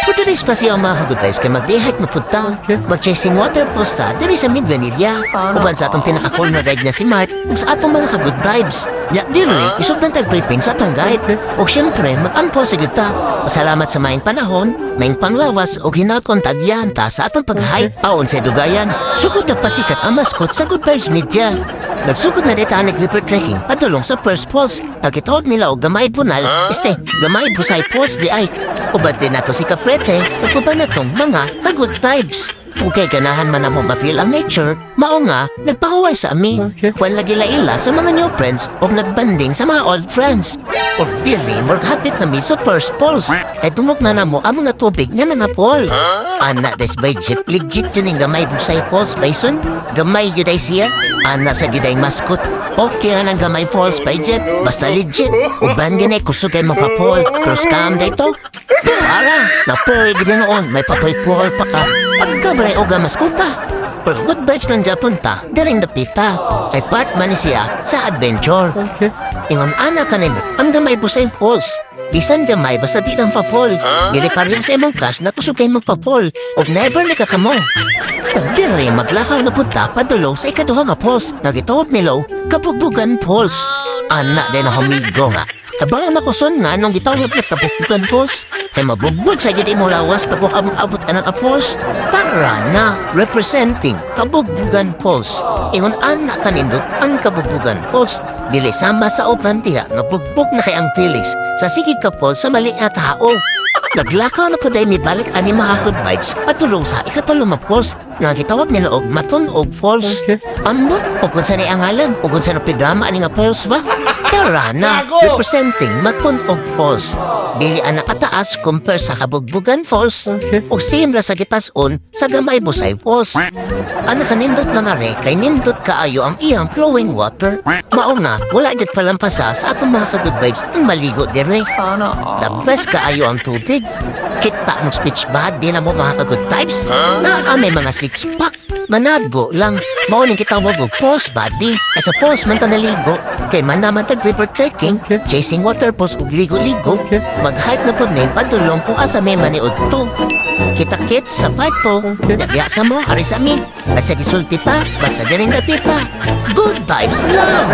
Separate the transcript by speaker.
Speaker 1: For today's pasiyaw, mga ka-good vibes, kay mag-day-hike na pud ta. Mag-chasing waterfalls ta diri sa Minglanilla. Uban sa atong pinaka-cool na guide na si Mark ug sa atong mga ka-good vibes. Ya, diri, isugdan tag briefing sa atong guide. Ug syempre, mag-ampo sa gyud ta. Pasalamat sa maayong panahon, maayong panglawas ug hinakon tagyan ta sa atong pag-hike. Aon sa dugayan, sugod na pasikat ang mascot sa Good Vibes Media. Nagsugod na dito ang river trekking padulong sa first falls. Nagitawag nila og Gamay Bunal, este, Gamay Busay Falls di ay. Ubad din nato si Kaprete, ug uban natong mga ka-good vibes. Kung kay ganahan man namo ma-feel ang nature, mao nga, nagpahuway sa ami. Kwan lagi laila sa mga new friends o nagbanding sa mga old friends. O diri, hapit na mi sa first falls. Kay dungog na namo ang mga tubig nga mga fall. Ana des by jeep, legit yun yung Gamay Busay Falls, Bison. Gamay yun ay siya. Ana sa giday mascot. Okay na ng Gamay Falls by jeep, basta legit. Uban ganay kusog kay mapapol. Pero scam dito. Pero ara, na-purry gid noon, may papol-pol pa ka. Pagkabalay o gamas ko pa. Pero good vibes lang Japon ta, diring dapita. Kay part man ni siya sa adventure. Ingon ana kanin, ang Gamay Busay Falls. Bisan gamay basta di lang pa-fall. Dili pareha sa imong crush na kusog kay magpa-fall. Og never ni ka kamo. Diri maglakaw na punta padulong sa ikaduha nga falls. Nagitawag nilo, Kabugbugan Falls. Ana din na humigo nga. Kabang na kuson nga nung gitawag na Kabugbugan Falls. Kay mabugbog sa gid imo lawas pag abot ka ng falls. Tara na, representing Kabugbugan Falls. Ingon ana kanindot ang Kabugbugan Falls. Dili sama sa uban diha nga bugbog na kay ang feelings sa sige ka falls sa mali nga tao. Naglakaw na po dahil mi balik ani mga good vibes padulong sa ikatulo nga falls nga gitawag nila og Matunog Falls. Ambot, ug kung sa ni ang ngalan, ug kung sa pidrama ani nga falls ba? Tara na,
Speaker 2: Gago!
Speaker 1: Representing Matunog Falls. Dili ana kataas compare sa Kabugbugan Falls ug same ra sa gipas-on sa Gamay Busay Falls. Ana kanindot lang are kay nindot kaayo ang iyang flowing water. Mao nga wala gyud palampasa sa atong mga ka-good vibes ang maligo dire.
Speaker 3: Sana all.
Speaker 1: The best kaayo ang tubig. Kita mo speech bad di na mo, mga ka-good vibes. Naa may mga six pack. Manago lang. Mao ning kitawag og falls body. Kay sa falls man ta naligo. Kay man naman tag river trekking, chasing waterfalls ug ligo-ligo. Mag-hike na pud ni padulong kung asa may maniud to. Kita-kits sa part 2. Nagya sa mo, ari sa mi. At sa gisulti pa, basta diring dapit pa. Good vibes lang!